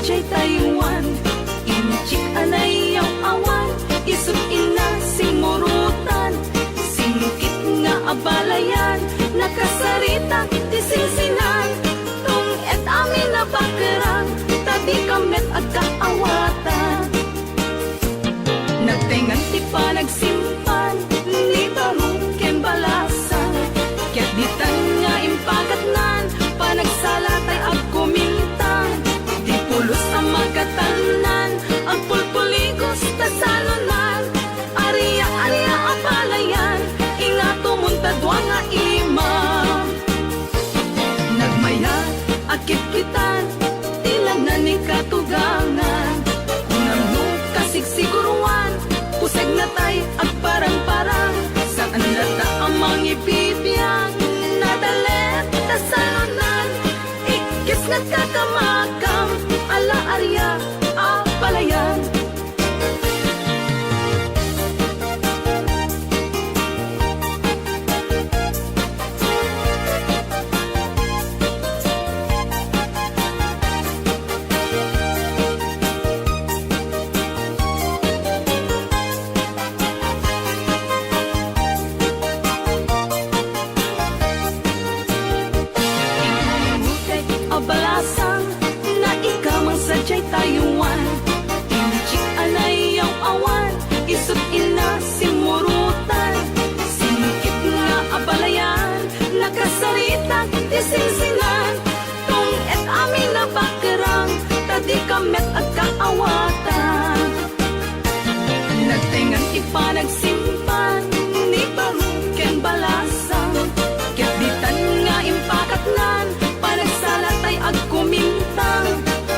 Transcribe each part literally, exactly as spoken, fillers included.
Jay Taiwan, inchik a nayaw-awan, isut' inna simmurutan, singkit nga abalayan, nakasarita ti sinsinan, tunged amin a bakerang, ta dika met agkaawatan. Nagtengan ti panagsimpan ni Barong ken Balasang, ket ditan nga impakatnan, panagsala tay agkumintang. Di pulos a makatalnan, agpulpuligos ta salunan. Aria, aria a balayan, ingatumon ta dua nga imam. Nagmayat a kitkitan ti langna ni katugangan. Kunam no kasigsigurwan, pusegna tay agparangparang. Saan latta a mangibibiag, nadalek ta salunan. Ikkis nga kakamakam, ala aria a balayan. Abalasang naikamang sadiay Taiwan. Inchik a nayaw-awan, isut' inna simmurutan. Singkit nga abalayan, nakasarita ti sinsinan. Tunged amin a bakerang, ta dika met agkaawatan. Nagtengan ti panagsimpan ni Barong ken Balasang, ket ditan nga impakatnan, panagsala tay agkumintang.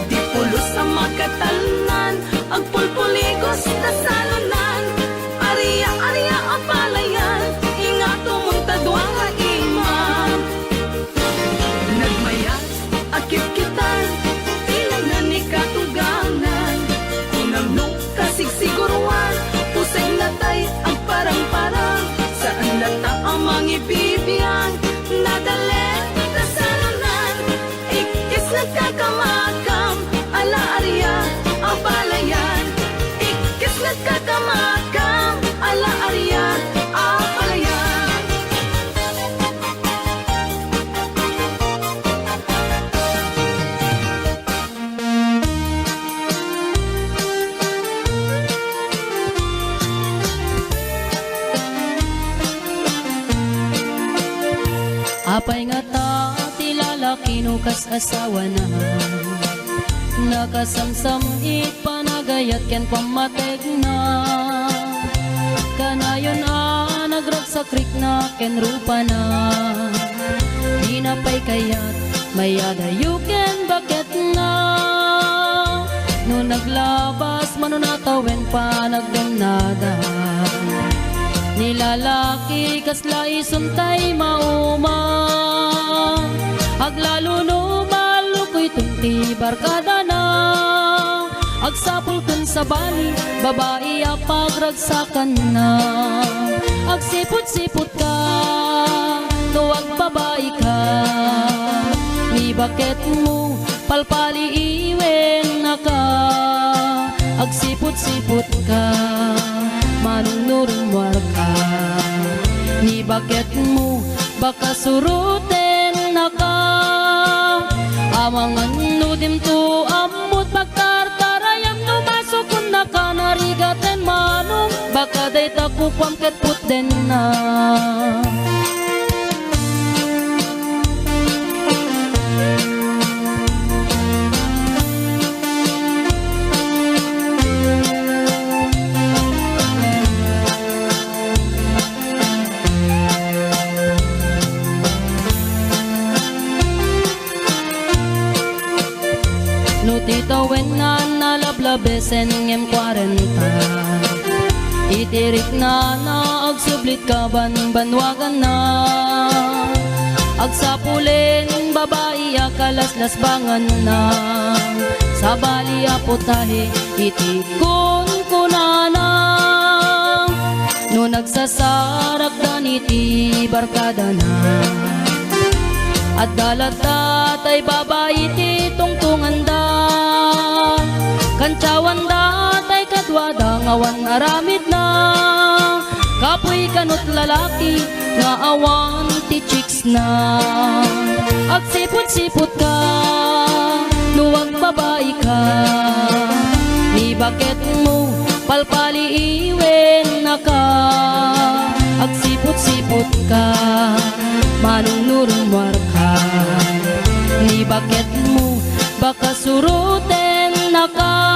Di pulos a makatalnan, agpulpuligos ta salunan. Aria, aria a balayan, ingatumon ta dua nga imam. Nagmayat a kitkitan ti langna ni katugangan. Kunam no kasigsigurwan, pusegna tay agparangparang. Saan latta a mangibibiag, nadalek ta salunan. Ikkis nga kakamakam, ala aria a balayan. Ikkis nga kakamakam, ala aria a balayan. Apay ngata ti lalaki no kas asawana? Nakasamsam-it panagayat ken pammategna. Kanayon a nagragsak rikna ken rupana. Dina pay kayat mayadayo ken baketna. No naglabas, manunatawen panagdennada. Ni lalaki kasla isun tay mauma. Aglalo no malukuyton ti barkadana. Agsapulton sabali, babai a pagragsakanna. Agsiput-siputka, no agbabaika. Ni baketmo, palpaliiwennaka. Agsiput-siputka, manunurummuarka. Ni baketmo, baka surutennaka. Amangan no dimto ammot pagtartarayam no masukonnaka narigaten manong baka dayta kukuam ket putdenna. No ti tawenna nalablabesen ngem kuarenta, iti riknana agsublit kabanbanwaganna. Agsapulen babai a kalaslasbanganna, sabali a putahe iti kunkunana. No nagsasarakdan iti barkadana, adda latta tay babai ti tungtunganda. Awan aramidna, kapuy kano't lalaki nga awan ti chicks na. Agsiput-siputka no agbabaika, ni baketmo palpaliiwennaka. Agsiput-siputka manong no rummuarka, ni baketmo baka surotennaka.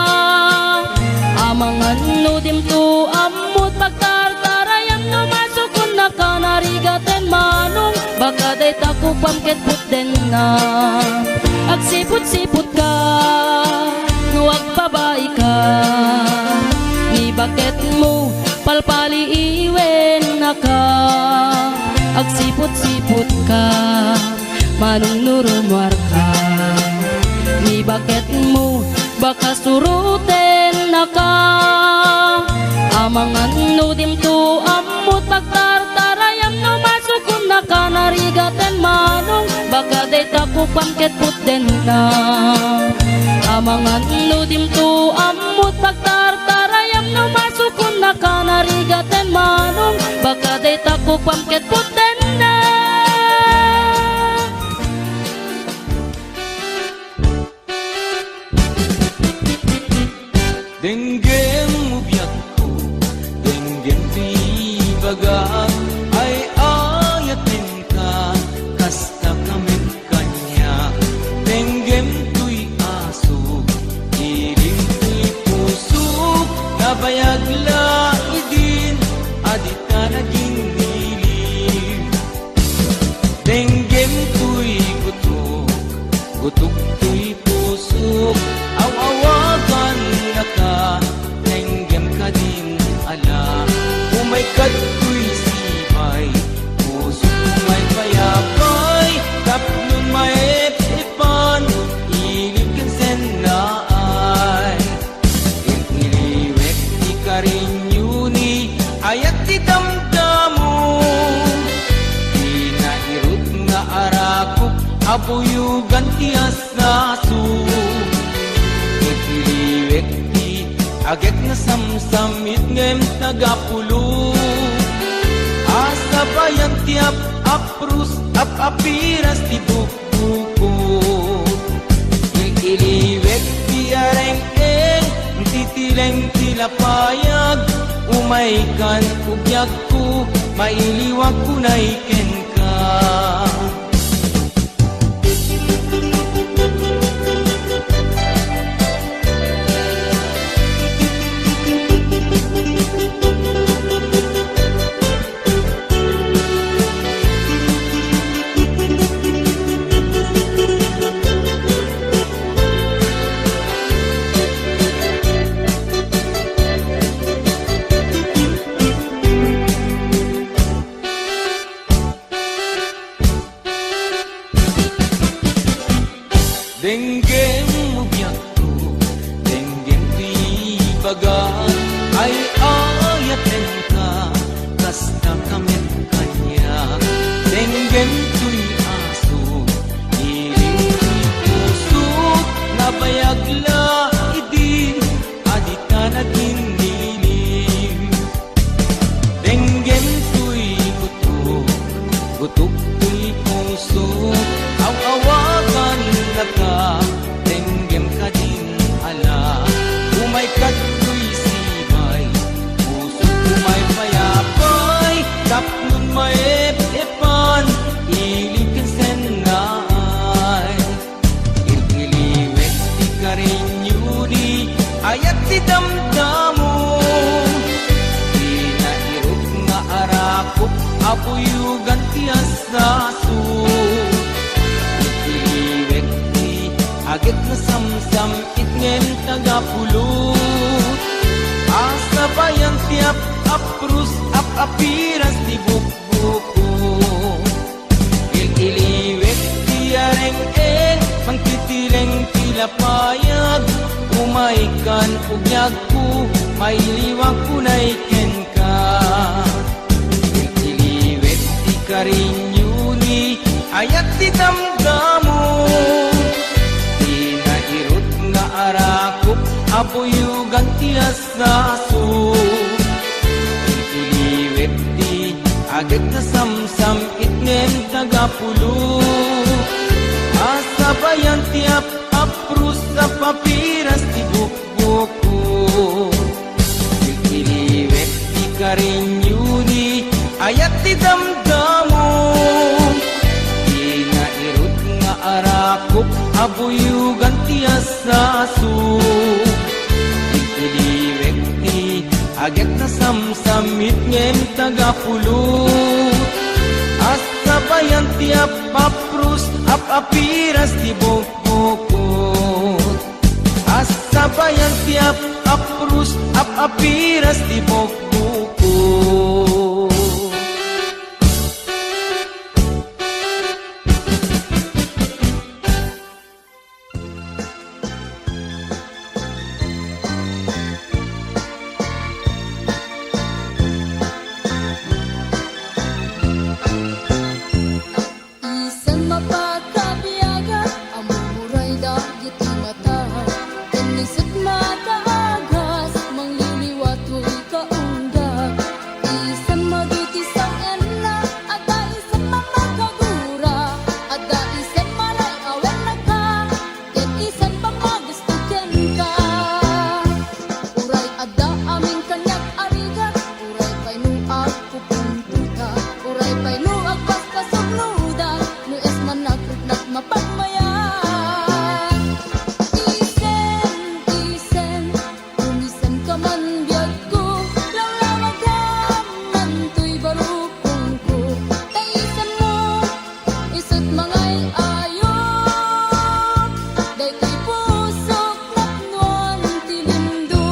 Amangan no dimto ammot pagtartarayam, no masukonnaka narigaten manong, baka dayta kupam ket putdenna. Agsiput-siputka no agbabaika, ni baketmo palpaliiwennaka. Agsiput-siputka manong no rummuarka, ni baketmo baka surotennaka. Amangan no dimto ammot pagtartarayam, no masukonnaka narigaten manong, baka dayta kupam ket putdenna. Amangan no dimto ammot pagtartarayam, no masukonnaka narigaten manong, baka dayta kupam ket putdenna. Denggem mo biagko, denggem ti ibagak, ay-ayatenka, kasta ka met kaniak. Denggem toy asok, ilim toy pusok, nabayag la idin, a dita nagingngilin. Denggem toy gutok, gutok toy pusok, aw-awagannaka, denggem kadin ala. Umay kadtoy sibay, pusok umay payapay, tapnon maep-epan, ilim ken sennaay. Ket iliwek ti karinyo ni ayat ti damdamo. Ti nairut nga arakop a buyogan ti asaso. Ket iliwek ti agek nga samsamit ngem nagapulo. A sabayan ti ap-aprus, ap-apiras ti buk-, bukod. Iliwek ti areng-eng, titileng ti lapayag, umaykan, ubiagko, mailiwak unay kenka. Denggem mo biagko, denggem ti ibagak, ay-ayatenka, kasta ka met kaniak. Denggem toy asok, ilim toy pusok, nabayag la idi a dita nagingngilin. Denggem toy gutok, gutok toy pusok, aw-awagannaka, denggem kadin ala. Umay kadtoy sibay, pusok umay payapay, tapnon maep-epan, ilim ken sennaay. Iliwek ti karinyo ni ayat ti damdamo. Ti nairut nga arakop a buyogan ti asaso. Iliwek ti agek nga samsam-it ngem nagapulot. A sabayan ti ap-aprus, ap-apiras ti bukbukot. Il-iliwek ti areng-eng, mangtitileng ti lapayag, umaykan, ubiagko, mailiwak unay kenka. Il-iliwek ti karinyo ni ayat ti damdamo, ti nairut nga arakop a buyogan ti asaso. Iliwek ti agek a samsam-it ngem tagapulot. A sabayan ti ap-aprus a papiras ti bukbukot. Iliwek ti karinyoni, ayat ti damdamo. Ti nairut nga arakop a buyogan ti asaso. Iliwek ti agek a samsam-it ngem tagapulot. A sabayan ti ap-aprus, ap-apiras ti bukbukot. A sabayan ti ap-aprus, ap-apiras ti bukbukot. Isem a pakabiagat, ammom uray dagiti mata. Ken isut makaagas, mangliliwa toy kaunggat. Isem a dagiti sang-enna, adda isem a makagura, adda isem a ray-awen naka. Ken isem a magusto kenka. Uray adda amin kaniak a rigat, uray pay no agpupuntotak, uray pay no agpaspasugnodak, no isem a nagriknak mapagmayat. Isem, isem, umisemka man biagko, lawlawagam nantoy barukongko. Ta isemmo, isut mangay-ayok, daytoy pusok napnoan ti lindo.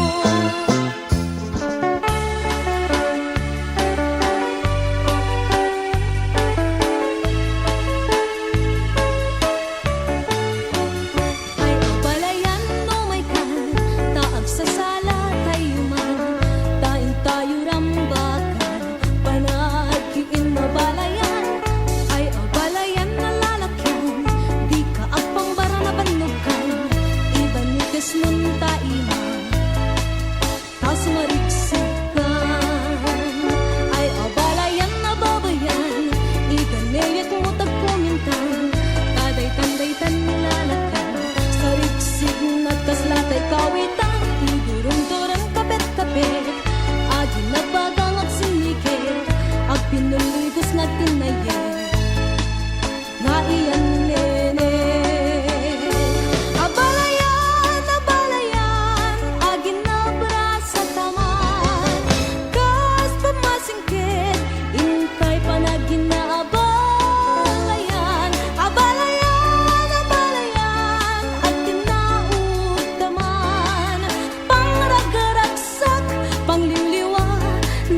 Ay, abalayan no maykan, ta agsasala tayo man, ta intayo rambakan. Panagkiin abalayan, ay abalayan a lalakian, dika agpangbara a bannogkan, ibanikes mon ta ima, ta sumariksik kan. Ay abalayan a babayan, iganeyek mo tagkumintan, ta daytan daytan lalakian, sariksik na kasla tay kawitan, ti durungduran kapet-kapet. Aginabagang agsinniket, agpinulluy kusna ti nayek nga iyan nene. Abalayan, abalayan, aginabrasa taman, kas pamasingked, intay panaginna abalayan, abalayan, abalayan, agtinnaog taman. Pangragragsak, pangliwliwa,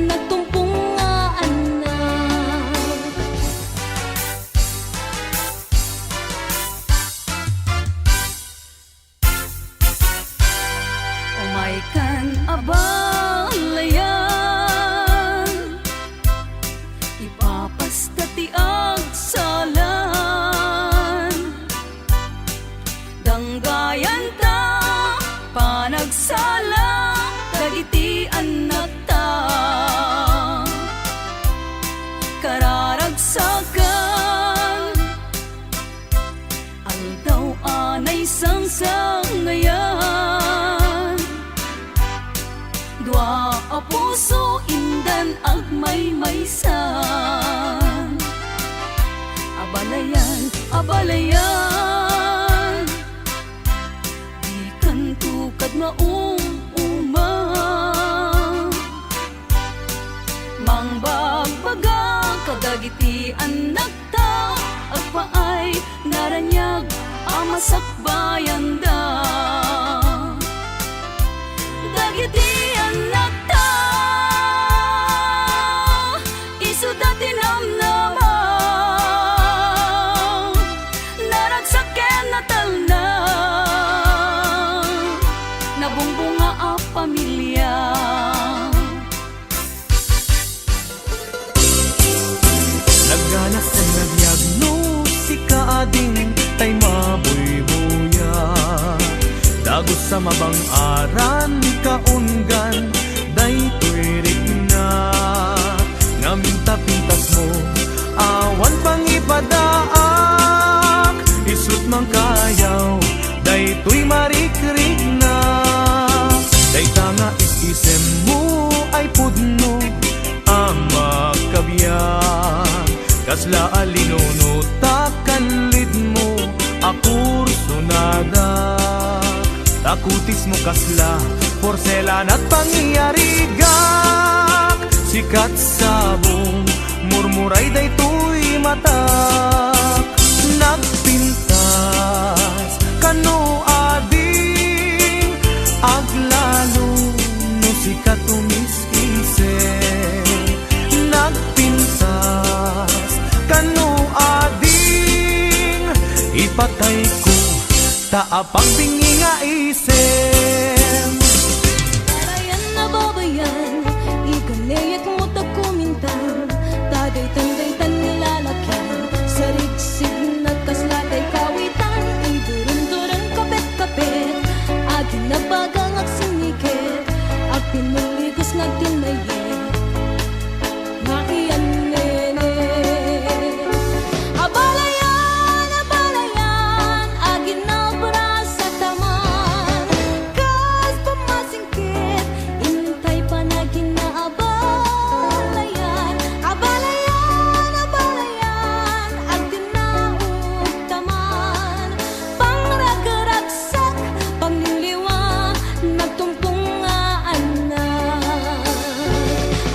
nagtumpong nga annak. Umaykan abalayan, ipapasta ti agsalan. Danggayanta panagsala dagiti annakta. Kararagsakan, aldaw a naisangsangayan. Dua a puso indan agmaymaysa. Abalayan, abalayan, dikanto kad maum-uma. Mangbagbaga kadagiti annak ta agpaay naraniag a masakbayanda. Dagiti annakta, isuda ti namnama, naragsak ken natalna, nabungbunga a pamilia. Nagganas ken nabiag no sika ading tay mabuybuya. Dagus sa mabang-aran kaunggan daytoy rikna. Ngem ta pintasmo, awan pangipadaak, isut' mangkayaw daytoy marikrikna. Dayta nga is-isemmo ay pudno a makabiag, kasla a linunot a kanlidmo a kursunada. Ta kutismo kasla porselan a pangyarigak, sikat sabong, murmuray daytoy matak. Nagpintas kano ading aglalo no sikat umis-isem. Nagpintas kano ading ipatayko ta apagbingi nga isem. Ababayan, ababayan, igaleyak mo ta kumintang, ta daytan, daytan nga lalaki, sarigsig nagkasla tay kawitan, idurun-durun, kapet-kapet, aginabaga nga agsinniket, agpinulligos nga agtinnayek. Nga iyan nene. Abalayan, abalayan, aginnaobra sa taman. Kas pamasingkit, intay panagina abalayan. Abalayan, abalayan, agtinnaog taman. Pangragragsak, pangliwliwa, nagtungtong nga annak.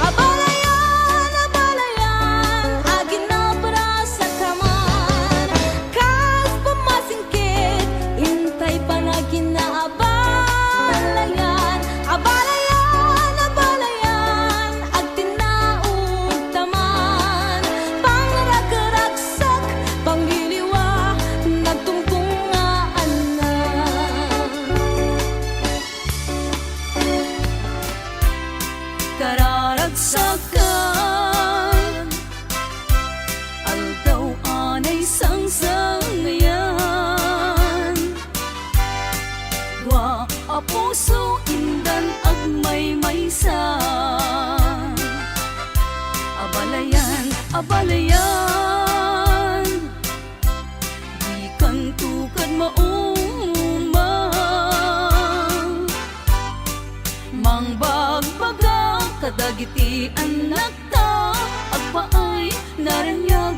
Abalayan, abalayan, aginnaobra sa taman. Kas pamasingkit, intay panagina abalayan. Abalayan, abalayan, agtinnaog taman. Pangragragsak, pangliwliwa, nagtungtong nga annak. Kararagsakan, aldaw anay sangsangayan. Dua a puso indan agmaymaysa. Abalayan, abalayan, dikanto kad mauma. Mangbagbaga kadagiti annakta, agpaay, naraniag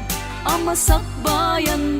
a masakbayan.